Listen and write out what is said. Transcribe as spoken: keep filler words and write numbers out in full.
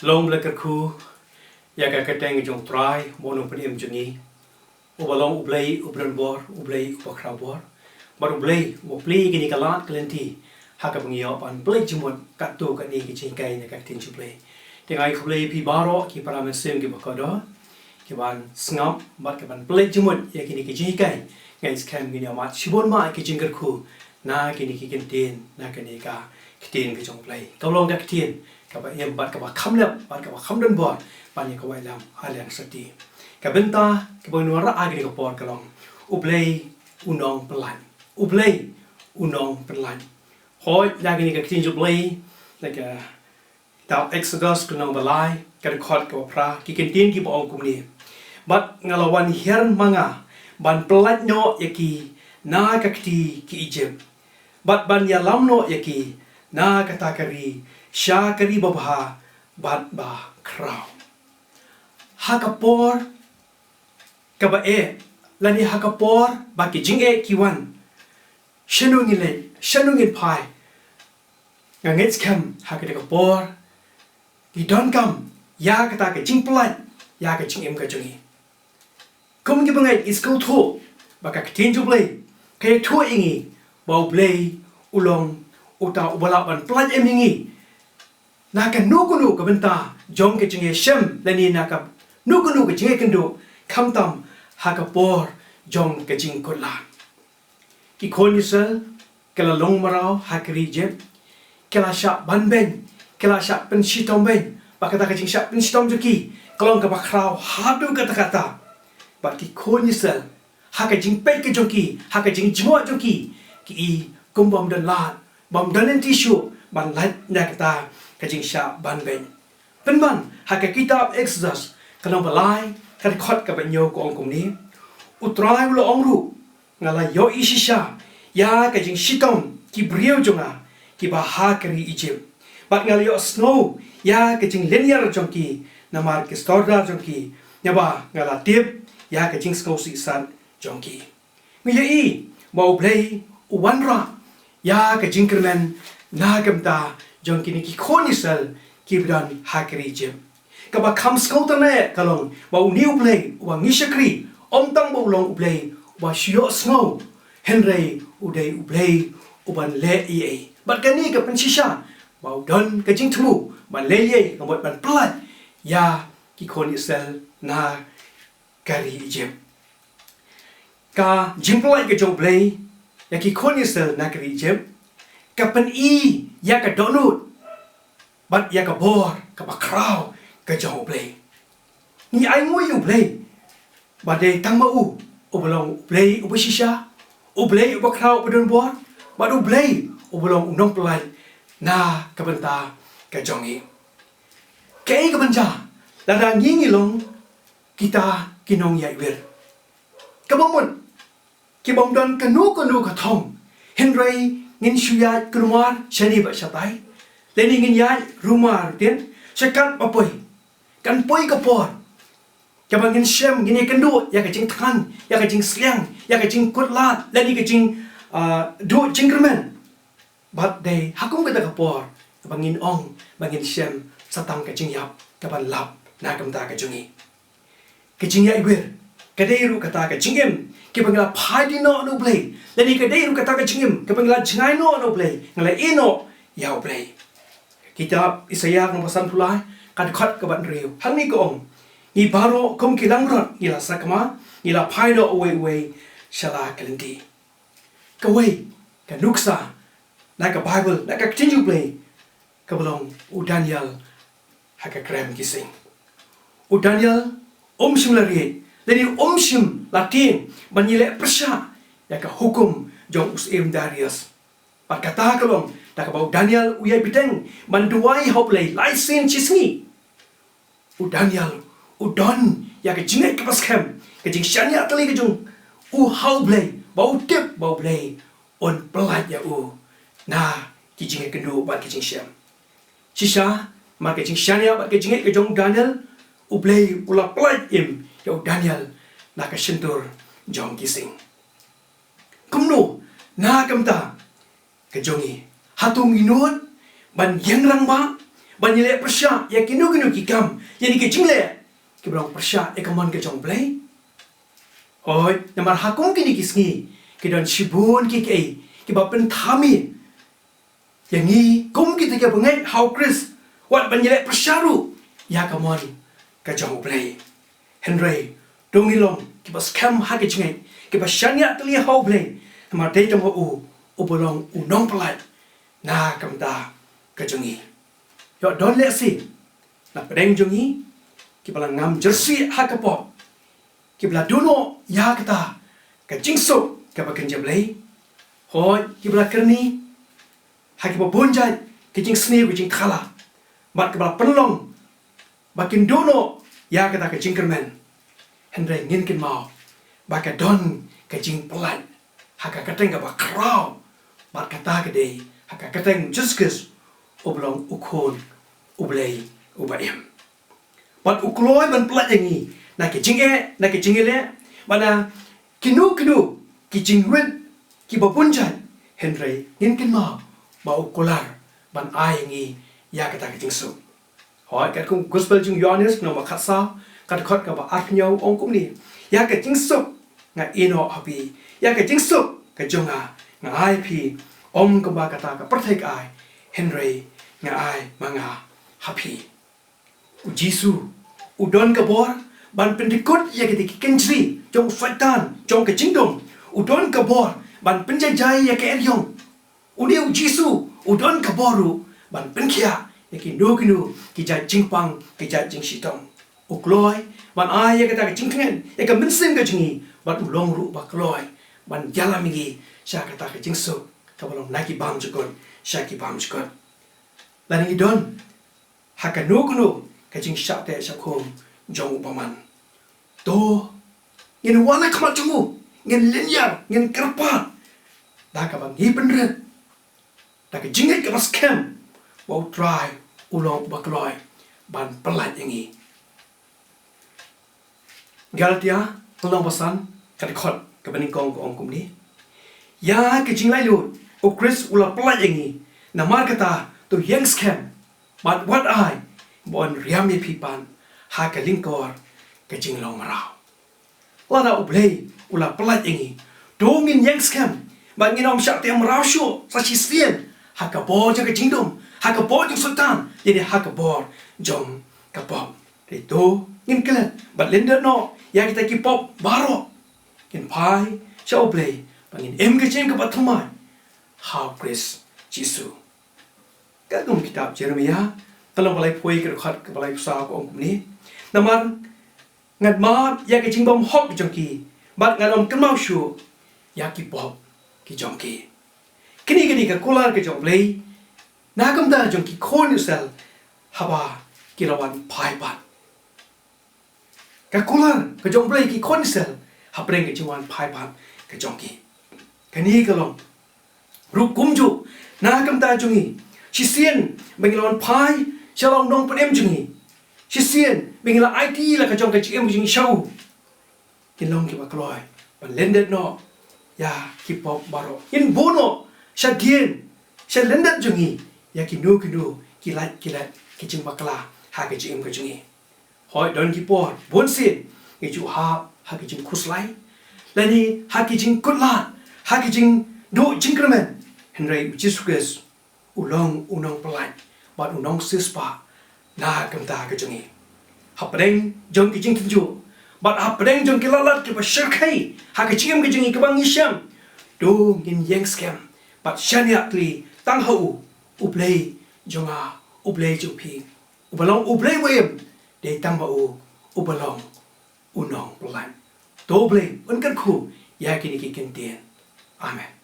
Long ba la kyrkhu ïa ka kyrteng jong U Trai, ba u nongpynim jong ngi, uba long U Blei uba don bor, U Blei uba khraw bor, bad U Blei uba plie ïa kine ki lad ki lynti ha kaba ngi ïoh ban pynleit jingmut katto katne ki jinghikai na ka ktien jong U Blei. Te nga ai khublei ïa phi baroh ki para mynsiem kiba kordor, ki ban sngap bad ki ban pynleit jingmut ïa kine ki jinghikai. Nga ngeit skhem ngin ïoh mad shibun bha ïa ki jingkyrkhu na kine ki kyntien, na kane ka ktien ka jong U Blei, kaba long ka ktien kaba im bad kaba kham lep bad kaba kham don bor ban ïa ka waitlam ha liang syrti. Ka bynta kaba ngin wanrah ha kane ka por ka long: U Blei u nongpynlait. U Blei u nongpynlait. Hooid, na kane ka ktien jong U Blei, na ka kitab Exodus ka lynnong ba lai, ka dkhot kaba phra, ki kyntien kiba ong kumne: Bad nga la wan hiar ma nga ban pynlait noh ïa ki na ka kti ki Ijipt, bad ban ïalam noh ïa ki na kata ka ri sha ka ri babha bad bakhraw. Ha ka por kaba eh, lane ha ka por ba ki jingeh ki wan, shano ngin leit, shano ngin phai? Nga ngeit skhem ha kata ka por ngi donkam ïa kata ka jingpynlait ïa ka jingim ka jong ngi. Kum kiba ngeit, ngi sngewthuh ba ka ktien jong U Blei ka ïathuh ïa ngi ba U Blei u long uta uba lah ban pynlait em ïa ngi na kano kano ka bynta jong ka jingïashem lane na kano kano ka jingïakynduh, khamtam ha ka por jong ka jingkut lad. Ki khun Israel ki la long mraw ha ka ri Ijipt, ki la shah banbeiñ, ki la shah pynshitom beiñ, bad kata ka jingshah pynshitom jong ki ka long kaba khraw haduh katta katta. Bad ki khun Israel, ha ka jingpeit ka jong ki, ha ka jingjngoh jong ki, ki i kum bym don lad, bym don lynti shuh ban lait na kata ka jingshah banbeiñ. Pynban ha ka kitab Exodus ka lynnong ba lai, ka dkhot kaba hynñiew ka ong kumne: U Trai u la ong ruh, nga la ïohi shisha ïa ka jingshitom ki briew jong nga kiba ha ka ri Ijipt, bad nga la ïohsngew ïa ka jinglynñiar jong ki namar ki sordar jong ki, naba nga la tip ïa ka jingsngewsih sat jong ki. Ngi ïohi ba U Blei u wanrah ïa ka jingkyrmen na ka bynta jong kine ki khun Israel kiba don ha ka ri Ijipt. Kaba kham sngewtynnat ka long ba une U Blei uba ngi shakri, ym tang ba u long U Blei uba shu ïohsngew, hynrei u dei U Blei uban leh ei ei. Bad kane ka pynshisha ba u don ka jingthmu ban leh ei ei, ka mut ban pynlait ïa ki khun Israel na ka ri Ijipt. Ka jingpynlait ka jong U Blei ïa ki khun Israel na ka ri Ijipt ka pyni ïa ka dohnud bad ïa ka bor kaba khraw ka jong U Blei. Ngi ainguh ïa U Blei ba dei tang ma u uba long U Blei uba shisha, U Blei uba khraw uba don bor, bad U Blei uba long u nongpynlait na ka bynta ka jong ngi. Kaei kaban jia lada ngi ngi long kita ki nongïaid wir? Kaba mut, ki bym don kano kano ka thong, hynrei ngin shu ïaid kulmar shane bad shatai, lane ngin ïaid rumar rutin, sha kat ba poi. Kan poi ka por kaba ngin shem, ngin ïakynduh ïa ka jingthngan, ïa ka jingsliang, ïa ka jingkut lad, lane ka jing, ah, duh jingkyrmen. Bad dei ha kum kata ka por kaba ngin ong ba ngin shem sa tang ka jingïap kaban lap na ka bynta ka jong ngi. Ka jingïaid wir ka dei ruh kata ka jingim kaba ngi la phai dien noh na U Blei, lane ka dei ruh kata ka jingim kaba ngi la jngai noh na U Blei, ngi la ïehnoh ïa U Blei. Kitab Isaïah ka lynnong ba sanphew lai, ka dkhot kaba hynriew, hangne ka ong: Ngi baroh kum ki langbrot ngi la sakma, ngi la phai noh uwei uwei sha la ka lynti. Kawei ka nuksa na ka Baibl, na ka ktien jong U Blei, kaba long u Daniel ha ka krem ki sing. U Daniel um shym la rieh, lane um shym la tieng ban ïaleh pyrshah ïa ka hukum jong u syiem Darius. Bad kata ka long da kaba u Daniel u ïai bteng ban duwai ha U Blei lai sien shi sngi. U Daniel u don ïa ka jingngeit kaba skhem, ka jingshaniah tylli ka jong u ha U Blei, ba u tip ba U Blei un pynlait ïa u na ki jingïakynduh bad ki jingshem. Shisha, namar ka jingshaniah bad ka jingngeit ka jong u Daniel, U Blei u la pynlait im ïa u Daniel na ka shyntur jong ki sing. Kumno na ka bynta ka jong ngi? Hato ngi nud ban ïeng rangbah, ban ïaleh pyrshah ïa kino kino ki kam, ïa kine ki jingleh kiba long pyrshah ïa ka mon ka jong U Blei? Hooid, namar ha kum kine ki sngi ki don shibun ki kaei kiba pynthame ïa ngi kum kita kiba ngeit ha U Khrist, wat ban ïaleh pyrshah ruh ïa ka mon ka jong U Blei. Hynrei to ngin long kiba skhem ha ka jingngeit, kiba shaniah tylli ha U Blei, namar dei tang ma u uba long u nongpyllait na ka bynta ka jong ngi. Ïoh don lehse na pdeng jong ngi kiba la ngam jyrsieh ha ka pop, kiba la duh noh ïa kata ka jingsuk kaba kynja Blei. Hooid, kiba la kyrni ha kiba bun jait ki jingsniew ki jingthala, bad kiba la pynlong ba kin duh noh ïa kata ka jingkyrmen. Hynrei ngin kynmaw ba ka don ka jingpyllait ha ka kyrteng kaba khraw, bad kata ka dei ha ka kyrteng Jisu Khrist uba long U Khun U Blei uba im. Bad u kloi ban pyllait ïa ngi na ka jingeh, na ka jingïaleh, bad na kino kino ki jingwit kiba bun jait. Hynrei ngin kynmaw ba u kular ban ai ïa ngi ïa kata ka jingsuk. Hooid, katkum Gospel jong u Ïohannes, lynnong ba khatsaw, ka dkhot kaba arphew ong kumne: Ïa ka jingsuk nga ai noh ha phi, ïa ka jingsuk ka jong nga nga ai ha phi, ym kumba kata ka pyrthei ka ai, hynrei nga ai ma nga ha phi. U Jisu u don ka bor ban pyndykut ïa kita ki kynjri jong u Soitan jong ka jingdum. U don ka bor ban pynjaijai ïa ka eriong. Une u Jisu u don ka bor ruh ban pynkhiah ïa kino kino ki jait jingpang, ki jait jingshitom. U kloi ban ai ïa kata ka jingtngen ïa ka mynsiem ka jong ngi, bad u long ruh ba kloi ban ïalam ïa ngi sha kata ka jingsuk kaba long na ki bymjukut sha ki bymjukut. Lada ngi don ha kano kano ka jingshah teh shah khum jong u bymman, to ngin wan ha khmat jong u, ngin lynñiar, ngin kyrpad da kaba ngi pynrit da ka jingngeit kaba skhem ba U Trai u long uba kloi ban pyllait ïa ngi. Galatia, lynnong ba san, ka dkhot kaba nyngkong ka ong kumne: Ïa ka jinglaitluid U Khrist u la pyllait ïa ngi, namar kata to ïeng skhem bad wat ai ba un riam ïa phi pat ha ka lyngkor ka jinglong mraw. Lada U Blei u la pyllait ïa ngi, to ngin ïeng skhem bad ngin ym shah teh mraw shuh sa shisien ha ka bor jong ka jingdum, ha ka bor jong u Soitan, lane ha ka bor jong ka pop. Te to ngin klet bad lyndet noh ïa kita ki pop baroh, ngin phai sha U Blei bad ngin im ka jingim kaba thymmai ha U Khrist Jisu. Katkum kitab Jeremiah, ka lynnong ba laiphew, ka dkhot kaba laiphew saw ka ong kumne: Namar ngan map ïa ka jingbymhok jong ki bad ngan ym kynmaw shuh ïa ki pop ki jong ki. Kine, kine ki dei ka kular ka jong U Blei na ka bynta jong ki khun Israel haba ki la wan phai pat. Ka kular ka jong U Blei ïa ki khun Israel hapdeng ka jingwan phai pat ka jong ki. Kane ka long ruh kumjuh na ka bynta jong ngi. Shisien ba ngi la wan phai sha la u nongpynim jong ngi, shisien ba ngi la aiti la ka jong ka jingim ka jong ngi sha u, ngin long kiba kloi ban lyndet noh ïa ki pop baroh. Ngin buh noh shadien, sha lyndet jong ngi, ïa kino kino ki lait ki lait ki jingbakla ha ka jingim ka jong ngi. Hooid, don ki por bunsien ngi ju hap ha ki jingkhuslai lane ha ki jingkutlad, ha ki jingduh jingkyrmen. Hynrei U Jisu Khrist u long u nongpyllait bad u nongsiewspah na ka bynta ka jong ngi. Hapdeng jong ki jingtynjuh bad hapdeng jong ki lad lad kiba shyrkhei ha ka jingim ka jong ngi kaba ngi shem, to ngin ïeng skhem bad shaniah tylli tang ha u, U Blei jong nga, U Blei jong phi, uba long U Blei uba im, dei tang ma u uba long u nongpyllait. To U Blei un kyrkhu ïa kine ki ktien. Amen.